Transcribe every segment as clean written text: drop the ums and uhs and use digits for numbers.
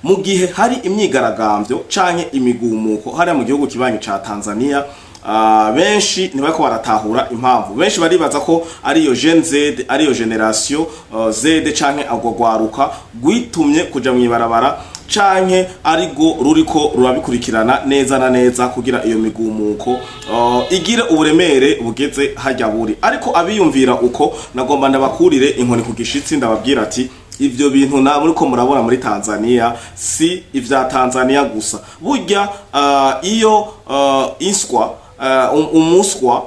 Mu gihe hari imyigaragambyo canke imigumuko hariya mu gihugu kibanyi ca Tanzania, benshi ntibariko baratahura impamvu. Benshi baribaza ko ariyo Gen Z, ariyo génération Z canke agwo gwaruka gwitumye kuja mw'ibarabara, canke ariko ruriko rurabikurikirana neza na neza kugira iyo migumuko igire uburemere bugeze hajya buri. Ariko abiyumvira uko, nagomba ndabakurire inkoni ku gishitsi, ndababwira ati ivyo bintu na muriko murabona muri Tanzania si ivya Tanzania gusa. Burya iyo inswa umuswa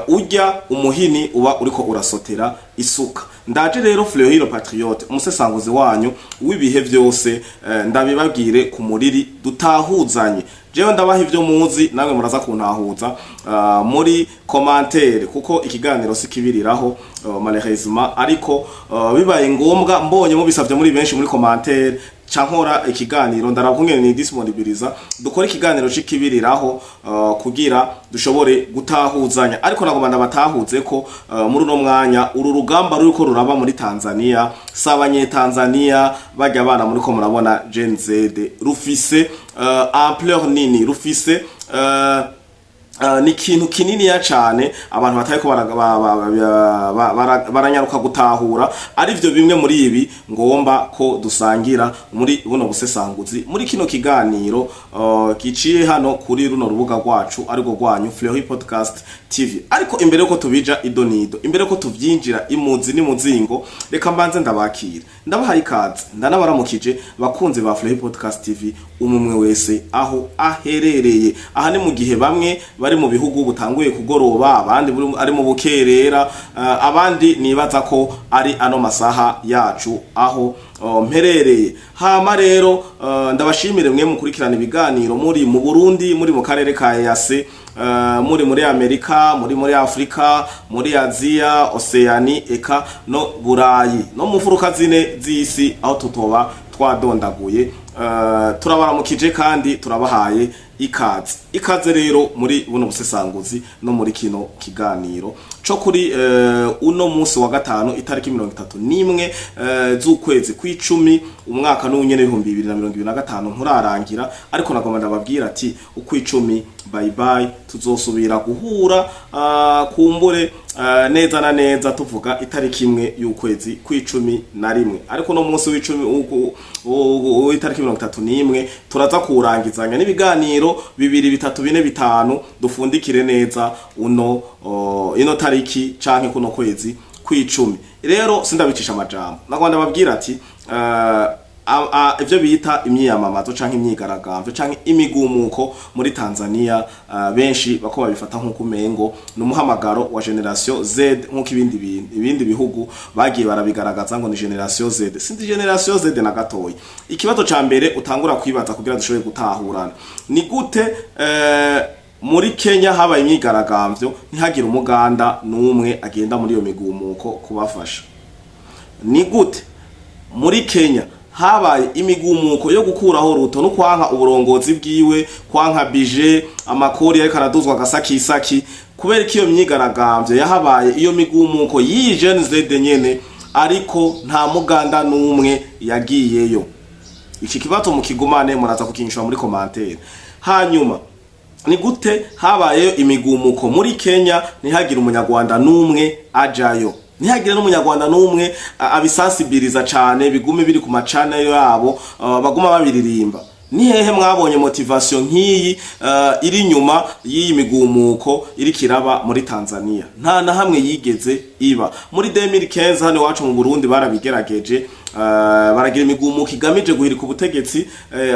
urya umuhini, uba uriko urasotera isuka. Ndaje rero, Fleury Patriote, umusesanguzi wanyu w'ibihe vyose, ndabibabwire ku muriri, dutahuzanye. Jewe ndabaha ivyo muzi, namwe muraza kuntahuza muri commentaire, kuko ikiganiro si kibiriraho, malheureusement. Ariko bibaye ngombwa, mbonye mubisavye muri benshi muri commentaire, cankora ikiganiro, ndaraba ni disponibiliza, dukora ikiganiro c'ikibiriraho kugira dushobore gutahuzanya. Ariko nagomba ndabatahuze ko muri uno mwanya uru rugamba ruriko ruraba muri Tanzania si Abanyetanzania bajya abana muriko murabona Gen Z. Rufise ampleur nini, rufise ni ikintu kininiya cane abantu batariko baranyaruka gutahura. Arivyo bimwe muri ibi ngomba ko dusangira muri buno busesanguzi, muri kino kiganiro giciye hano kuri runo rubuga rwacu, ariko rwanyu, Fleury Podcast TV. Ariko imbere yuko tubija idonido, imbere yuko tuvyinjira imuzi n'imuzingo, reka mbanze ndabakira, ndabahaye ikaze, ndanabaramukije, bakunzi ba Fleury Podcast TV, umwe wese aho aherereye. Aha ni mu gihe bamwe bari mu bihugu butanguye kugoroba, abandi ari mu bukerera, abandi nibaza ko ari ano masaha yacu aho mperereye. Hama rero ndabashimire mwe mukurikirana ibiganiro muri mu Burundi, muri mu karere ka EAC, muri muri Amerika, muri muri Afrika, muri Aziya, Oceani, eka no Burayi, no mu mfuruka zine z'isi aho tutoba twadondaguye. Turabaramukije kandi turabahaye ikaze. Ikaze rero muri buno busesanguzi no muri kino kiganiro co kuri uno munsi wa gatanu, itariki 31 z'ukwezi kw'icumi, umwaka n'unyene 2025. Nturarangira, ariko nagomba ndababwira ati ukw'icumi bye bye, tuzosubira guhura kumbure neza na neza tuvuga itariki 1 y'ukwezi kw'icumi na rimwe. Ariko no munsi w'icumi w'itariki 31 turaza kuwurangizanya n'ibiganiro bibiri, bitatu, bine, bitanu, dufundikire neza uno ino tariki canke kuno kwezi kw'icumi. Rero sindabicisha amajambo, nagomba ndababwira ati ivyo bita imyiyamamazo canke imyigaragambyo canke imigumuko muri Tanzania, benshi bako babifata nk'uko umengo ni umuhamagaro wa génération Z, nk'uko ibindi bintu, ibindi bihugu bagiye barabigaragaza ngo ni génération Z. Sinzi génération Z na gatoyi. Ikibazo ca mbere utangura kwibaza kugira dushobore gutahurana ni gute muri Kenya habaye imyigaragambyo ntihagire umuganda n'umwe agenda muri iyo migumuko kubafasha? Ni gute muri Kenya habaye imigumuko yo gukuraho Ruto no kwanka uburongozi bwiwe, kwanka budget, amakori yariko araduzwa agasakisaki, kubera ko iyo myigaragambyo yahabaye, iyo migumuko y'iyi Gen Z nyene, ariko nta muganda n'umwe yagiyeyo? Iki kibazo mukigumane, muraza kukinyishura muri commentaire. Hanyuma ni gute habayeyo imigumuko muri Kenya ntihagire umunyarwanda n'umwe ajayo, ntihagire n'umunyarwanda n'umwe abisansibiriza cane, bigume biri ku macana yabo, baguma babiririmba? Ni hehe mwabonye motivation nk'iyi iri nyuma y'iyi migumuko iri kiraba muri Tanzania? Nta na hamwe yigeze iba. Muri 2015 hano iwacu mu Burundi barabigerageje, baragira imigumuko igamije guhirika ubutegetsi,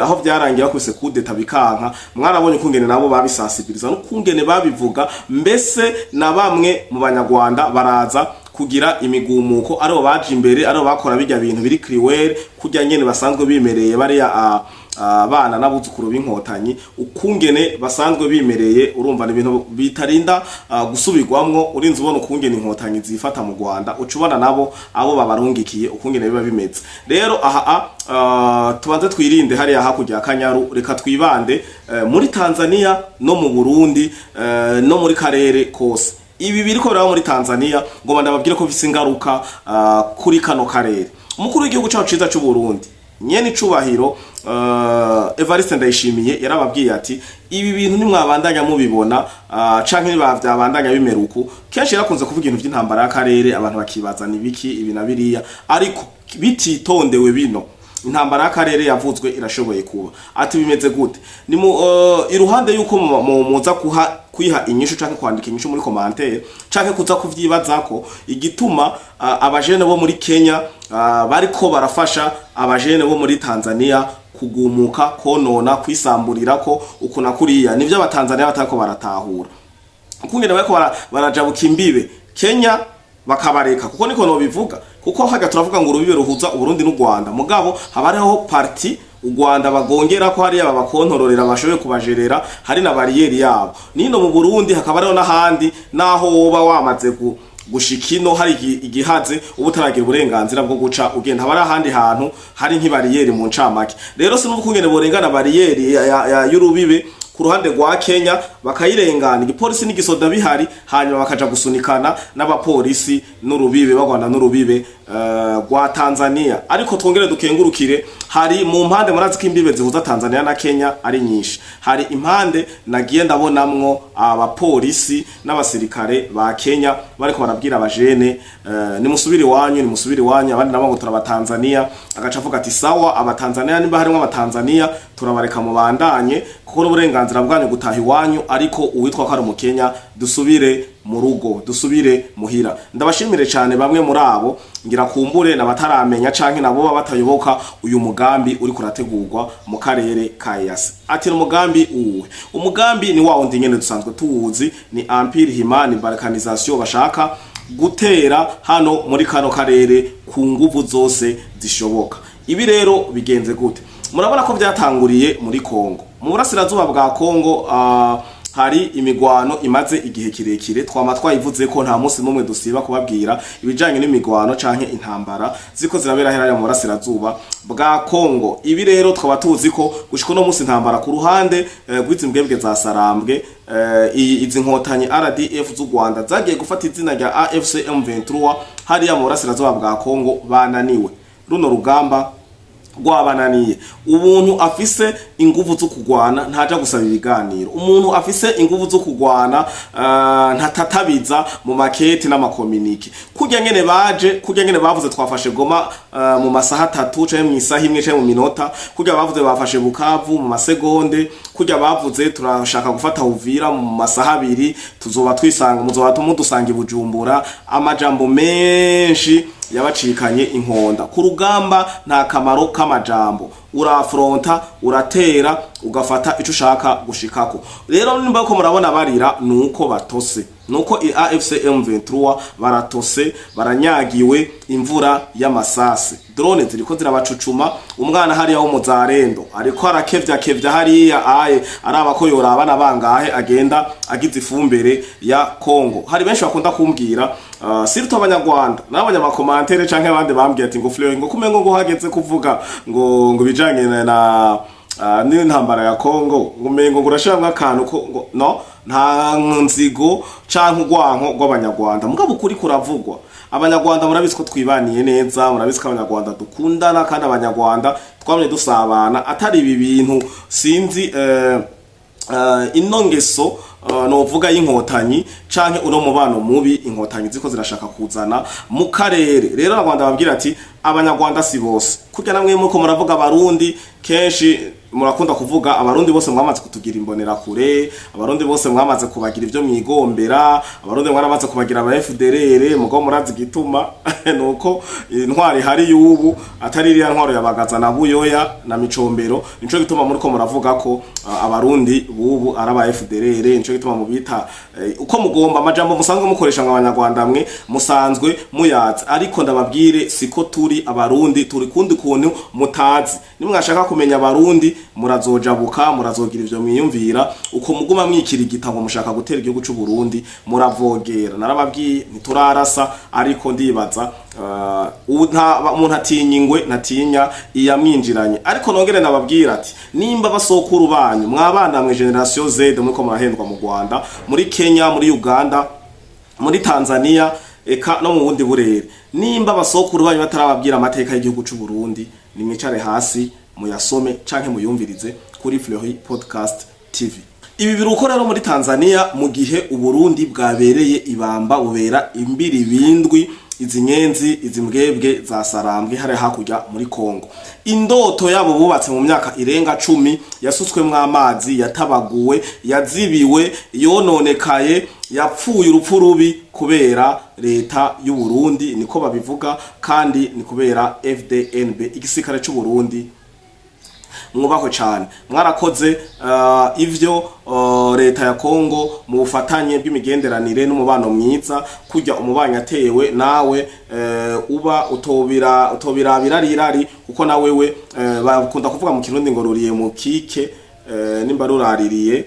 aho vyarangiye bakubise kudeta bikanka. Mwarabonye ukungene nabo babisansibiriza n'ukungene babivuga, mbese na bamwe mu banyarwanda baraza kugira imigumuko, aribo baje imbere, aribo bakora bijya bintu biri cruel kurya nyene basanzwe bimereye bariya abana n'abuzukuru b'inkotanyi, ukungene basanzwe bimereye. Urumva ni ibintu bitarinda gusubirwamwo. Urinze ubona ukungene inkotanyi zifata mu Rwanda, uca ubona nabo abo babarungikiye ukungene biba bimeze. Rero aha tubanze twirinde hariya hakurya ya Kanyaru, reka twibande muri Tanzania no mu Burundi, no muri karere kose. Ibi biriko biraba muri Tanzania, ngoma ndababwire ko bifise ingaruka kuri kano karere. Umukuru w'igihugu cacu ciza c'u Burundi, nyene icubahiro Evariste Ndayishimiye yarababwiye ati ibi bintu nimwabandanya mubibona, canke nibavyabandanya bimera uku. Kenshi yarakunze kuvuga ibintu vy'intambara y'akarere, abantu bakibaza ni biki ibi na biriya, ariko bititondewe bino intambara y'akarere yavuzwe irashoboye kuba. Ati bimeze gute? Ni mu iruhande yuko muza kuha kwiha inyishu canke kwandika inyishu muri commentaire canke kuza kuvyibazako igituma abajene bo muri Kenya bariko barafasha abajene bo muri Tanzania kugumuka, konona, kwisamburira ko uku na kuriya, nivyo Abatanzania batariko baratahura ukungene bariko barajabuka imbibe Kenya bakabareka, kuko niko nobivuga, kuko haga turavuga ngo urubibe ruhuza Uburundi n'u Rwanda, mugabo haba hariho partie u Rwanda bagongera ko hariya babakontororera, bashoboye kubajerera, hari na bariyeri yabo nino mu Burundi, hakaba hariho n'ahandi naho woba wamaze gushika ino hari igihaze uba utaragira uburenganzira bwo guca ugenda, haba hari ahandi hantu hari nk'ibariyeri mu ncamake. Rero sinumva ukungene borengana bariyeri y'urubibe ku ruhande rwa Kenya, bakayirengana igipolisi n'igisoda bihari, hanyuma bakaja gusunikana n'abapolisi n'urubibe bagwana n'urubibe rwa Tanzania. Ariko twongere dukengurukire, hari mu mpande, murazi ko imbibe zihuza Tanzania na Kenya ari nyinshi, hari impande nagiye ndabonamwo abapolisi n'abasirikare ba Kenya bariko barabwira abajene nimusubire iwanyu, nimusubire iwanyu, abandi nabo ngo turabatanzania. Agaca avuga ati sawa, Abatanzania, nimba harimwo Abatanzania turabareka mubandanye, kuko n'uburenganzira bwanyu gutaha iwanyu, ariko uwitwa ko ari Umukenya dusubire mu rugo, dusubire muhira. Ndabashimire cyane bamwe muri abo ngira kumbure nabataramenya canke nabo baba batayoboka uyu mugambi uri kurategurwa mu karere ka EAC. Ati ni umugambi uwuhe? Umugambi ni wa wundi nyene dusanzwe tuwuzi, ni Empire Hima, ni balkanisation bashaka gutera hano muri kano karere ku nguvu zose zishoboka. Ibi rero bigenze gute? Murabona ko byatanguriye muri Kongo, mu burasirazuba bwa Kongo. Hari imigwano imaze igihe kirekire, twama twayivuze ko nta munsi n'umwe dusiba kubabwira ibijanye n'imigwano canke intambara ziko zirabera hariya mu burasirazuba bwa Kongo. Ibi rero twaba tuzi ko gushika uno munsi intambara ku ruhande rw'izi mbwebwe za Sarambwe, izi nkotanyi RDF z'u Rwanda zagiye gufata izina rya AFC M23 hariya mu burasirazuba bwa Kongo, bananiwe runo rugamba rwabananiye. Umuntu afise inguvu zo kugwana ntaja gusaba ibiganiro, umuntu afise inguvu zo kugwana ntatatabiza mu maketi n'amakominike. Kurya ngene baje, kurya ngene bavuze twafashe Goma mu masaha 3 canke mu isaha 1 canke mu minota, kurya bavuze bafashe Bukavu mu masegonde, kurya bavuze turashaka gufata Uvira mu masaha 2, tuzoba twisanga, muzoba tumudusanga i Bujumbura. Amajambo menshi yabacikanye inkonda. Ku rugamba nta kamaro k'amajambo, urafronta, uratera, ugafata ico ushaka gushikako. Rero nimba ko murabona barira, nuko batose, nuko AFC M23 baratose, baranyagiwe imvura y'amasase, drone ziriko zirabacucuma. Umwana hariya w'umuzarendo ariko arakevya kevya hariya aye araba ko yorabana bangahe agenda agize ifumbere ya Kongo. Hari benshi bakunda kumbwira, surtout Abanyarwanda n'abanyamakomantere canke abandi, bambwiye ati ngo Fleur, ngo kumengo ngo hageze kuvuga ngo bijanye na n'intambara ya Kongo, ngo umengo ngo urashiramwo akantu ko ngo no nta nzigo canke urwanko rw'Abanyarwanda, mugabo ukuri kuravugwa. Abanyarwanda murabizi ko twibaniye neza, murabizi ko Abanyarwanda dukundana, kandi Abanyarwanda twamye dusabana, atari ibi bintu sinzi ino ngeso novuga y'inkotanyi canke uno mubano mubi inkotanyi ziko zirashaka kuzana mu karere. Rero Abanyarwanda babwira ati Abanyarwanda si bose kurya namwe muko muravuga Abarundi. Kenshi murakunda kuvuga Abarundi bose mwamaze kutugira imbonera kure, Abarundi bose mwamaze kubagira ivyo mwigombera, Abarundi mwaramaze kubagira aba FDLR. Mugo murazi igituma, nuko intwari hari y'ubu atari iriya ntwaro yabagaza na Buyoya na Micombero. Nico gituma muriko muravuga ko Abarundi bubu ari aba FDLR, nico gituma mubita uko mugomba. Amajambo musanzwe mukoresha ngo Abanyarwanda mwe musanzwe muyazi, ariko ndababwire siko turi. Abarundi turi kundi kuntu mutazi. Nimwashaka kumenya Abarundi murazojabuka, murazogira ivyo mwiyumvira. Uko muguma mwikirigita ngo mushaka gutera igihugu c'u Burundi, muravogera. Narababwiye ntiturarasa, ariko ndibaza ubu nta umuntu atinya ingwe ntatinya iyamwinjiranye. Ariko nongere nababwira ati nimba basokuru banyu mwabana mwe génération Z muriko murahendwa mu Rwanda, muri Kenya, muri Uganda, muri Tanzania, eka no mu bundi burere, nimba basokuru banyu batarababwira amateka y'igihugu c'u Burundi, nimwicare hasi. Muyasome canke muyumvirize kuri Fleury Podcast TV. Ibi biruko rero muri Tanzania, mu gihe Uburundi bwabereye ibamba, bubera imbiri bindwi izi nyenzi, izi mbwebwe za Sarambwe hari hakurya muri Kongo. Indoto yabo bubatse mu myaka irenga 10 yasutswemwo amazi, yatabaguwe, yazibiwe, yononekaye, yapfuye urupfu rubi kubera leta y'u Burundi, niko babivuga, kandi ni kubera FDNB, igisirikare c'u Burundi. Mwubahwe cyane, mwarakoze. Ivyo leta ya Kongo mu bufatanye bw'imigenderanire n'umubano mwiza, kujya umubanyi atewe nawe uba utobira utobirabira rirari, kuko na wewe bakunda kuvuga mu Kirundi ngo ruriye mu kike nimba ruraririye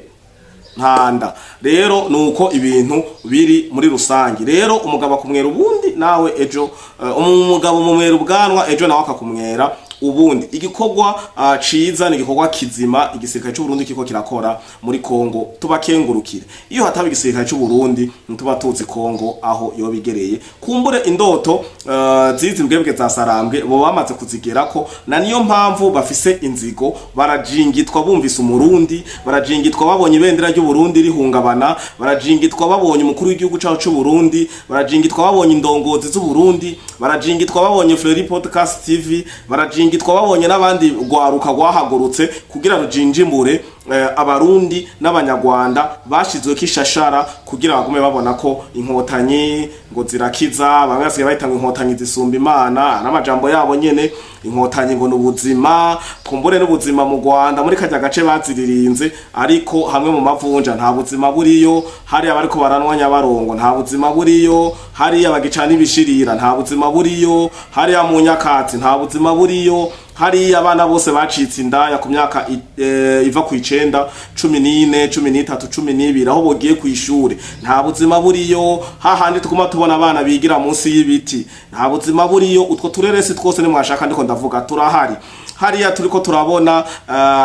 ntanda. Rero nuko ibintu biri muri rusangi. Rero umugabo akumwera ubundi, nawe ejo umugabo mumwera ubwanwa, ejo nawe akakumwera ubundi. Igikorwa ciza ni igikorwa kizima igisirikare cy'u Burundi kiko kirakora muri Kongo, tubakengurukire. Iyo hataba igisirikare cy'u Burundi, ntuba tuzi Kongo aho yobigereye. Kumbure indoto zizi mbwebwe za Sarambwe bo bamaze kuzigerako, na niyo mpamvu bafise inzigo. Barajingitwa bumvise Umurundi, barajingitwa babonye ibendera ry'u Burundi rihungabana, barajingitwa babonye umukuru w'igihugu cyacu cy'u Burundi, barajingitwa babonye indongozi z'u Burundi, barajingitwa babonye Fleury Podcast TV, barajingitwa babonye n'abandi rwaruka rwahagurutse kugira rujinjimure Abarundi n'Abanyarwanda bashizweko ishashara kugira bagume babona ko Inkotanyi ngo zirakiza. Bamwe basigaye bahita ngo Inkotanyi zisumba Imana, n'amajambo yabo nyene. Inkotanyi ngo n'ubuzima, kumbure n'ubuzima mu Rwanda muri kajya gace baziririnze, ariko hamwe mu mavunja nta buzima buriyo. Hariya bariko baranwa Nyabarongo nta buzima buriyo, hariya bagicana ibishirira nta buzima buriyo, hariya mu nyakatsi nta buzima buriyo, hariya abana bose bacitse indaya ku myaka iva ku 9, 14, 13, 12 aho bogiye ku ishure nta buzima buriyo. Hahandi tuguma tubona abana bigira munsi y'ibiti nta buzima buriyo. Utwo tureresi twose nimwashaka ndiko ndavuga turahari. Hariya turiko turabona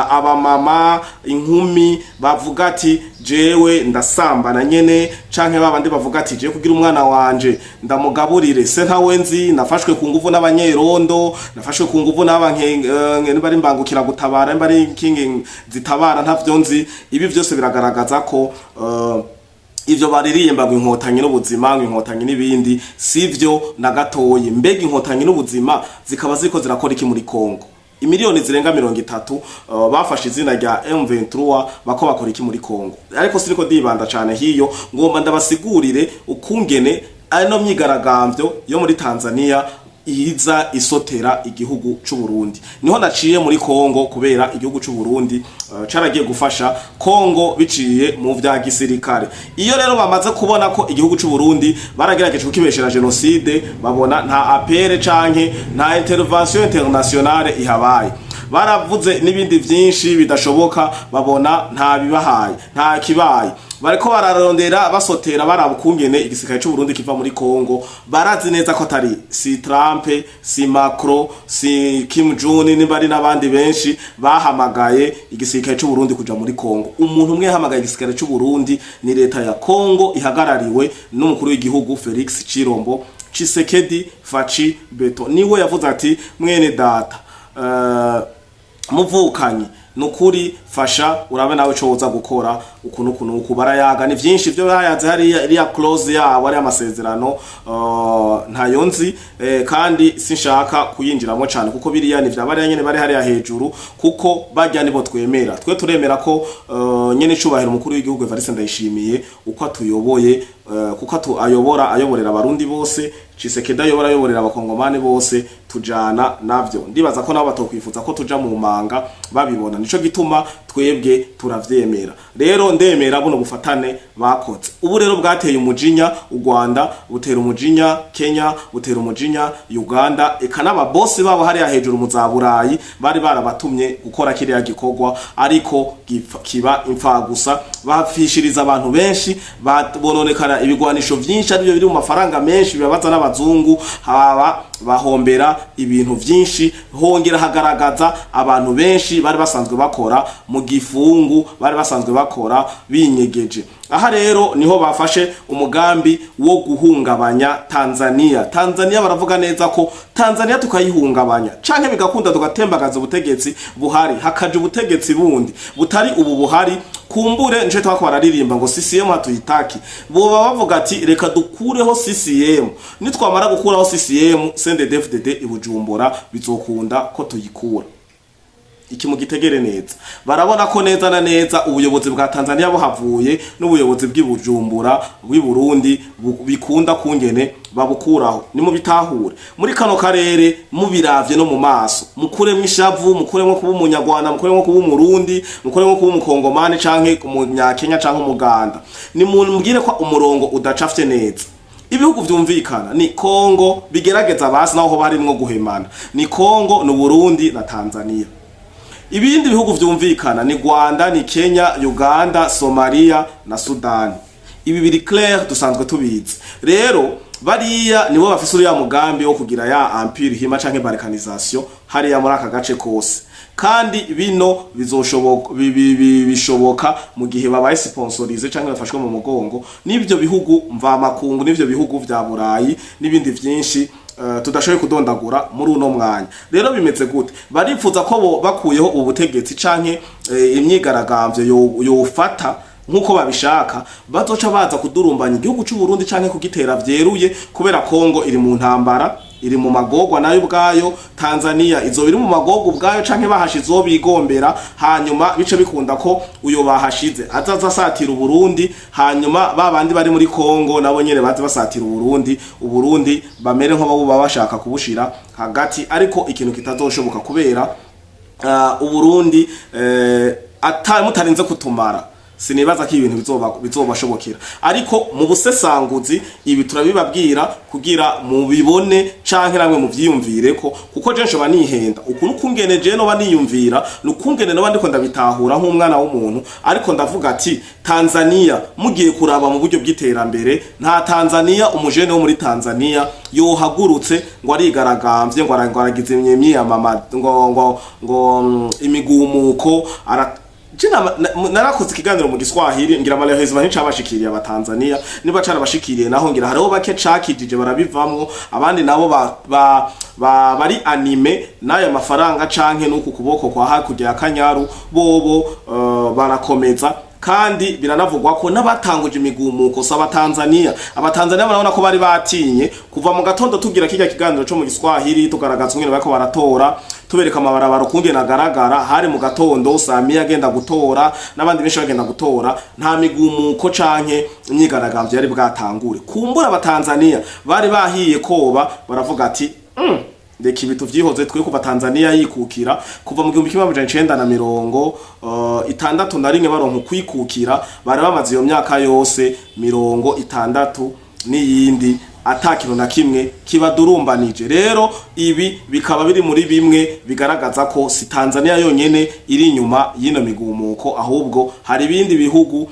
abamama, inkumi bavuga ati: "Jewe ndasambana nyene", canke babandi bavuga ati: "Jewe kugira umwana wanje ndamugaburire, se ntawe nzi, nafashwe ku nguvu n'abanyerondo, nafashwe ku nguvu n'aba bari mbangukira gutabara, bari kingi zitabara, ntavyo nzi." Ibi vyose biragaragaza ko ivyo baririmba ngo Inkotanyi n'ubuzima, ngo Inkotanyi n'ibindi, sivyo na gatoyi. Mbega Inkotanyi n'ubuzima zikaba ziriko zirakora iki muri Kongo? Imiliyoni zirenga 30 bafashe izina rya M23 bako bakora iki muri Kongo? Ariko siriko ndibanda cane hiyo, ngomba ndabasigurire ukungene ano myigaragambyo yo muri Tanzania iza isotera igihugu c'u Burundi. Niho naciye muri Kongo, kubera igihugu c'u Burundi caragiye gufasha Kongo biciye mu vya gisirikare. Iyo rero bamaze kubona ko igihugu c'u Burundi baragerageje kukibeshera genocide, babona nta appel canke nta intervention internationale ihabaye, baravuze n'ibindi vyinshi bidashoboka, babona nta bibahaye, nta kibaye, bariko bararondera, basotera, baraba ukungene igisirikare c'u Burundi kiva muri Kongo. Barazi neza ko atari si Trump, si Macron, si Kim Jong, nimba ari n'abandi benshi bahamagaye igisirikare c'u Burundi kuja muri Kongo. Umuntu umwe yahamagaye igisirikare c'u Burundi ni leta ya Kongo ihagarariwe n'umukuru w'igihugu Felix Chirombo Tshisekedi Faci Beto. Niwe yavuze ati: "Mwene data, muvukanyi, nukuri fasha urabe nawe ico woza gukora ukuntu ukuntu uku." Barayaga ni vyinshi ivyo bayaze hariya, iriya clause yabo ari amasezerano ntayo nzi, kandi sinshaka kuyinjiramo cane, kuko biriya ni vya bariya nyene bari hariya hejuru, kuko barya nibo twemera. Twe turemera ko nyene icubahiro umukuru w'igihugu Evariste Ndayishimiye uko atuyoboye, kuko ayobora ayoborera Abarundi bose, Tshisekedi ayobora ayoborera Abakongomani bose, tujana navyo. Ndibaza ko nabo batokwifuza ko tuja mu manga babibona, nico gituma twebwe turavyemera. Rero ndemera buno bufatane bakoze ubu. Rero bwateye umujinya u Rwanda, butera umujinya Kenya, butera umujinya Uganda, eka n'ababosi babo hariya hejuru mu za Burayi bari barabatumye gukora kiriya gikorwa, ariko kiba imfa gusa. Bafishiriza abantu benshi, bononekara ibigwanisho vyinshi aribyo biri mu mafaranga menshi, bibabaza n'abazungu. n'abazungu, haba bahombera ibintu vyinshi, hongera hagaragaza abantu benshi bari basanzwe bakora mu gifungu, bari basanzwe bakora binyegeje. Aha rero niho bafashe umugambi wo guhungabanya Tanzania. Tanzania baravuga neza ko Tanzania tukayihungabanya canke bigakunda tugatembagaza ubutegetsi buhari, hakaja ubutegetsi bundi butari ubu buhari. Kumbure nico twako bararirimba ngo "CCM hatuitaki". Boba bavuga ati: "Reka dukureho CCM, nitwamara gukuraho CCM, CNDD-FDD ibujumbura bizokunda ko tuyikura." Iki mugitegere neza. Barabona ko neza na neza ubuyobozi bwa Tanzania buhavuye n'ubuyobozi bw'ibujumbura bw'i Burundi bikunda kungene babukuraho. Ni mu bitahure muri kano karere, mubiravye no mu maso, mukuremwo ishavu, mukuremwo kuba Umunyarwanda, mukuremwo kuba Umurundi, mukuremwo kuba Umukongomani canke Umunyakenya canke Umuganda, ni mumbwire ko umurongo udacafye neza. Ibihugu vyumvikana ni Kongo, bigerageza basi naho hoba harimwo guhemana, ni Kongo, ni Burundi na Tanzania. Ibindi bihugu vyumvikana ni Rwanda, ni Kenya, Uganda, Somalia na Sudani. Ibi biri clair, dusanzwe tubizi. Rero bariya nibo bafise uriya mugambi wo kugira ya empire hima canke balkanisation hariya muri aka gace kose. Kandi bino bizoshoboka, bishoboka mu gihe babaye sponsorisé canke bafashwe mu mugongo n'ivyo bihugu mvamakungu, n'ivyo bihugu vya Burayi n'ibindi vyinshi tudashoboye kudondagura muri uno mwanya. Rero bimeze gute? Barifuza ko bo bakuyeho ubutegetsi canke imyigaragambyo yofata nkuko babishaka, bazoca baza kudurumbanya igihugu c'u Burundi canke kugitera vyeruye, kubera Kongo iri mu ntambara, iri mu magorwa nayo ubwayo. Tanzania izoba iri mu magorwa ubwayo canke bahashize uwo bigombera, hanyuma bice bikunda ko uyo bahashize azaza asatira Uburundi, hanyuma ba bandi bari muri Kongo nabo nyene baze basatira Uburundi, Uburundi bamere nk'abo baba bashaka kubushira hagati. Ariko ikintu kitazoshoboka, kubera Uburundi ata mutarinze kutumara, sinibaza ko ibintu bizobashobokera. Ariko mu busesanguzi ibi turabibabwira kugira mubibone canke namwe muvyiyumvire ko, kuko je nshobora nihenda ukuntu kungene je noba niyumvira, nukungene noba ndiko ndabitahura nk'umwana w'umuntu. Ariko ndavuga ati Tanzania, mugiye kuraba mu buryo bw'iterambere, nta Tanzania, umujene wo muri Tanzania yohagurutse ngo arigaragambye, ngo aragize imyiyamama, ngo imigumuko ara. Je narakoze ikiganiro mu Giswahili, ngira malheureusement nticabashikiriye Abatanzania. Niba carabashikiriye naho, ngira hariho bake cakijije barabivamwo, abandi nabo bari animés n'ayo mafaranga canke n'uku kuboko kwa hakurya ya Kanyaru, bobo barakomeza. Kandi biranavugwa ko n'abatanguje imigumuko si Abatanzania. Abatanzania barabona ko bari batinye kuva mu gatondo tugira kirya kiganiro co mu Giswahili, tugaragaza umwene bariko baratora, tubereka amabarabara ukungene agaragara. Hari mu gatondo, Samia agenda gutora n'abandi benshi bagenda gutora, nta migumuko canke imyigaragambyo yari bwatangure. Kumbura Abatanzania bari bahiye koba, baravuga ati: "Reka ibi tuvyihoze." Twe kuva Tanzania yikukira, kuva mu 1961 baronka ukwikukira, bari bamaze iyo myaka yose 60 n'iyindi ata kintu na kimwe kibadurumbanije. Rero ibi bikaba biri muri bimwe bigaragaza ko si Tanzania yonyene iri inyuma y'ino migumuko, ahubwo hari ibindi bihugu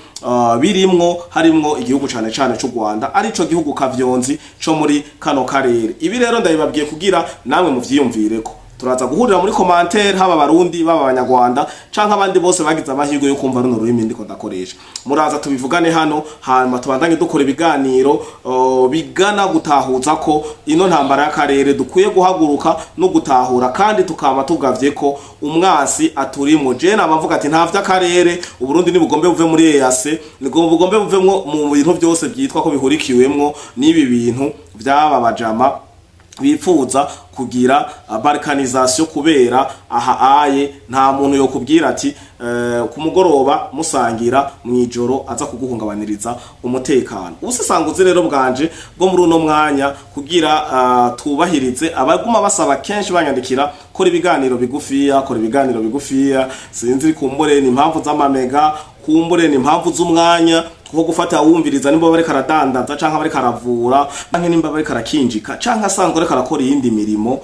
birimwo, harimwo igihugu cane cane c'u Rwanda, arico gihugu kavyonzi co muri kano karere. Ibi rero ndabibabwiye kugira namwe muvyiyumvireko. Turaza guhurira muri commentaire, haba Abarundi, baba Abanyarwanda canke abandi bose bagize amahirwe yo kumva runo rurimi ndiko ndakoresha. Muraza tubivugane hano, hanyuma tubandanye dukora ibiganiro bigana gutahuza ko ino ntambara y'akarere dukwiye guhaguruka no gutahura, kandi tukaba tugavye ko umwasi aturimwo. Je namavuga ati nta vy'akarere, Uburundi nibugombe buve muri EAC, nibwo bugombe buvemwo mu bintu byose byitwa ko bihurikiwemwo n'ibi bintu vy'aba bajama bifuza kugira balkanisation, kubera aha aye nta muntu yokubwira ati ku mugoroba musangira mwijoro aza kuguhungabaniriza umutekano. Ubusesanguzi rero bwanje bwo muri uno mwanya, kugira tubahirize abaguma basaba kenshi banyandikira: "Kora ibiganiro bigufiya, kora ibiganiro bigufiya." Sinzi, kumbure ni impamvu z'amamega, kumbure ni impamvu z'umwanya kuko gufata wumviriza nimba bariko aradandaza canke bariko aravura canke nimba bariko arakinjika canke asanzwe ariko arakora iyindi mirimo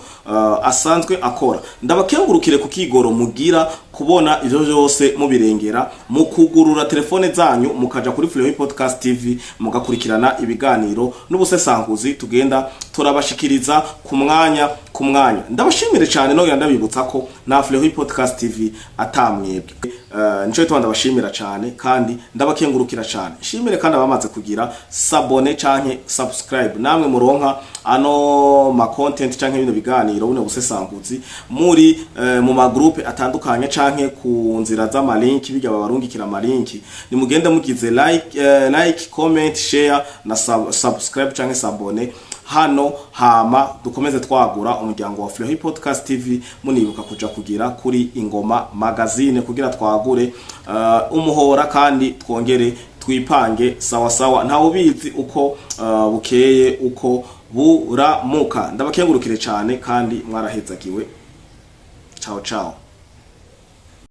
asanzwe akora. Ndabakengurukire ku kigoro mugira. Kubona ivyo vyose mubirengera mu kugurura telefone zanyu, mukaja kuri Fleury Podcast TV, mugakurikirana ibiganiro n'ubusesanguzi tugenda turabashikiriza ku mwanya ku mwanya. Ndabashimire cyane, nongera ndabibutsa ko na Fleury Podcast TV atamwebwe. Nico gituma ndabashimira cyane kandi ndabakengurukira cyane. Shimire kandi abamaze kugira s'abonner canke subscribe, namwe muronka ano ma content canke bino biganiro, buno busesanguzi muri mu ma groupe atandukanye canke ku nzira z'ama link, bijya babarungikira ama link. Nimugende mugize like, comment, share na subscribe canke s'abonner hano, hama dukomeze twagura umuryango wa Fleury Podcast TV. Munibuka kuja kugira kuri Ingoma Magazine kugira twagure umuhora kandi twongere twipange sawa sawa. Ntawe ubizi uko bukeye uko buramuka. Ndabakengurukire cyane kandi mwarahezagiwe. Ciao ciao.